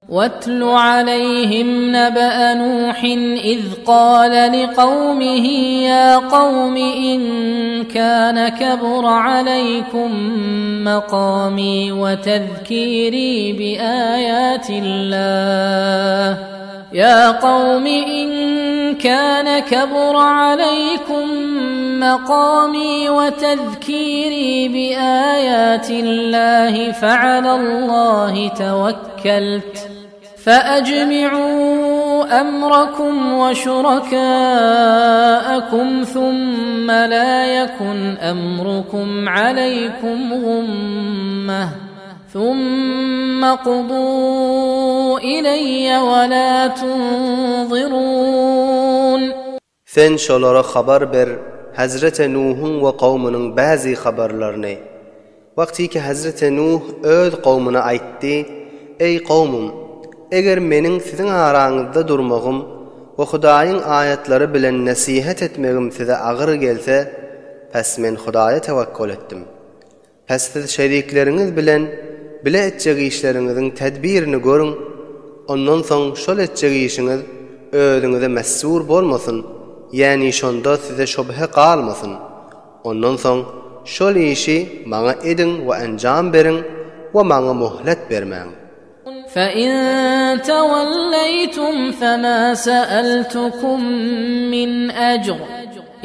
Watlu aleýhim nebe'e Nuhin iz kâle liqawmihi ýa kawmi in kâne kebura aleýkum makamî we tezkîrî bi âyâtillâh Ýa kawmi in kâne kebura aleýkum makamî we tezkîrî bi âyâtillâhi fe'alallâhi tewekkeltu feecmi'û emrakum we şurekâekum thumme lâ yekun emrukum aleýkum gummeh Thumma qudû ileýýe we lâ tunzirûn. Sen şolara habar ber Hezreti Nuhuň we kowmunyň bäzi habarlaryny. Wagtyky Hezreti Nuh öz kowmuna aýtdy, Eý kowmum! Eger meniň siziň araňyzda durmagym we Hudaýyň aýatlary bilen nesihat etmegim size agyr gelse, päs men Hudaýa tewekkul etdim. Pes siz şerikleriňiz bilen bile etjek işleriňiziň tedbirini görüň, ondan soň şol etjek işiňiz özüňize messur bolmasyn, ýäni şonda size şobhe galmasyn. Ondan soň şol işi maňa ediň we enjam beriň we maňa muhlet bermäň. Fe-in tewelleýtum fema se'eltukum min ejr,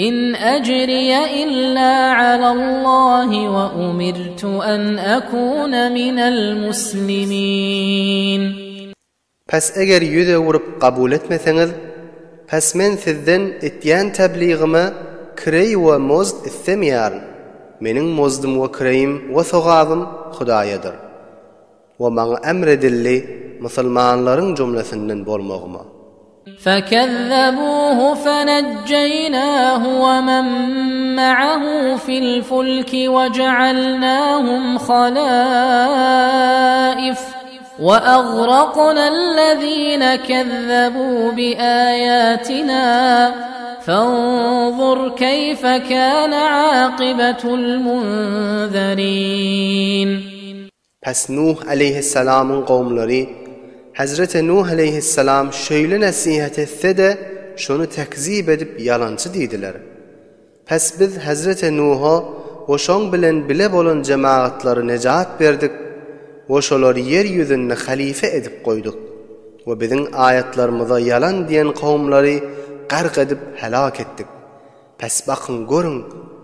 in ejriye illa alallahi we umirtu en ekune minel muslimin. Pes eger ýüz öwrüp kabul etmeseňiz, pes men sizden etýän tebligyma kireý we mozd islemeýärin, meniň mozdum we kireýim we sogabym Hudaýadyr. We maňa emr edildi musulmanlaryň jumlesinden bolmagyma. Fekezzebuhu fenejjeýnahu we men ma'ahu fil fulki we ja'alnahum halaif we agraknallezine kezzebu bi aýatina fenzur keýfe kâne akybetul munzerin. Pes Nuh aleýhissalamyň kowumlary Hezreti Nuh aleýhissalam şeýle nesihat etse-de, şony tekzip edip ýalançy diýdiler. Pes biz Hezreti Nuha we şoň bilen bile bolan jemagatlary nejat berdik we şolary ýer ýüzünde halyfa edip goýduk we biziň aýatlarymyza ýalan diýen kowumlary gark edip helak etdik. Pes bakyň görüň,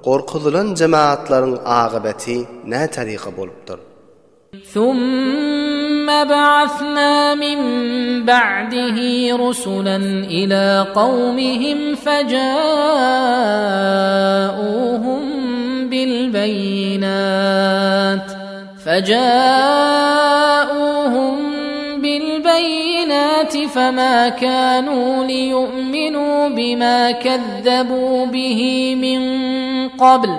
gorkuzylan jemagatlaryň agybeti nä taryka bolupdyr. Summa ba'asna min ba'dihi rusulan ila kawmihim feja'uhum bil beýinat. Feja'uhum bil-beýinati fema kanu liýu'minu bima kezzebu bihi min qabl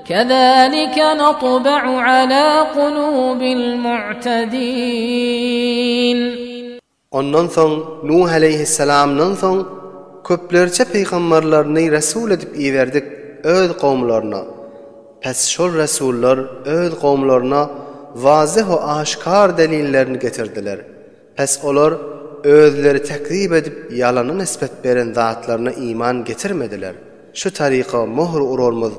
kezalike natba'u ala kulubil mu'tedin. Ondan soň Nuh aleýhissalamdan soň köplerçe pygamberlerini resul edip iberdik öz kowumlaryna. Pes şol resullar öz kowumlaryna wazyh we aşkar delillerini getirdiler. Pes olar özleri tekzip edip ýalana nisbet beren zatlaryna iman getirmediler. Şu taryka möhür urarmyz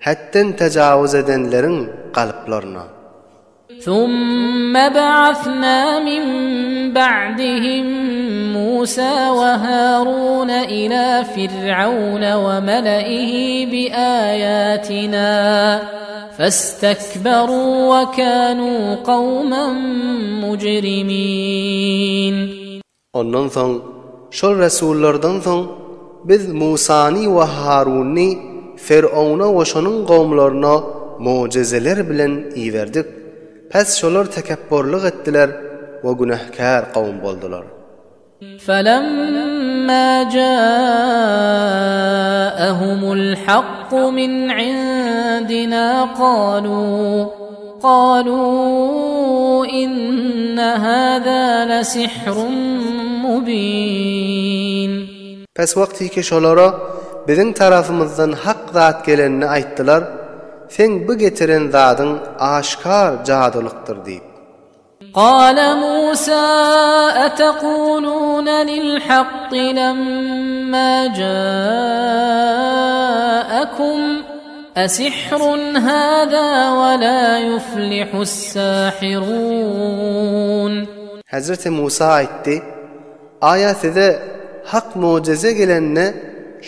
hetden tejawuz edenleriň galyplaryna. Summa ba'asna min ba'dihim Musa we Harun ila Fir'aun we mele'ihi bi ayatina fastakbaru we kanu kawman mujrimin. Ondan soň, şol resullardan soň, Biz Musany we Haruny Ferowna we şonuň kowumlaryna mugjyzeler bilen iberdik. Pes şolar tekepburlyk etdiler we günäkär kowum boldular. Felemma ja'ahumul hakku min indina kalu Kalu inne hâzâ lesihrun mubin. Pes wagtyky şolara Biziň tarapymyzdan hak zat gelenini aýtdylar, Seň bu getiren zadyň aşgar jadylykdyr diýip. قال موسى أتقولون للحق لما جاءكم أسحر هذا ولا يفلح الساحرون Hezreti Musa aýtdy, Aýa size hak mugjyza gelende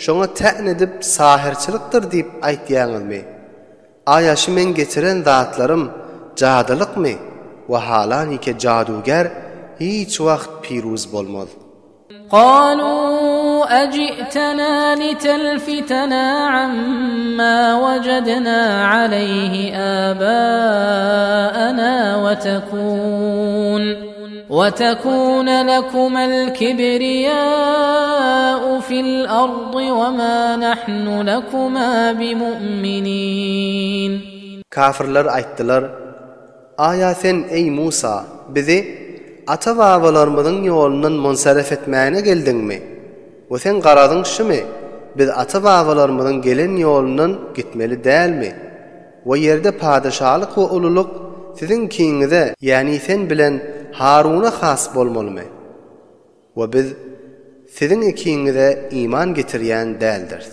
şoňa tä'n edip sahyrçylykdyr diýip aýtýaňyzmy? Aýa şu meň getiren zatlarym jadylykmy? Wahalanike jadugär hiç wagt piruz bolmaz. Galu ajitena litelfitena amma wajadna aleýhi abaana we tekun وتكون لكما الكبرياء في الأرض وما نحن لكما بمؤمنين. Kafirler aýtdylar, Aýa sen, eý Musa, bizi ata-babalarymyzyň ýolundan munsarif etmäne geldiňmi? We seň garazyň şumy, biz ata-babalarymyzyň gelen ýolundan gitmeli dälmi? We ýerde padyşalyk we ululyk siziň ikiňize, ýäni sen bilen Haruna has bolmalymy? We biz siziň ikiňize iman getirýän däldiris.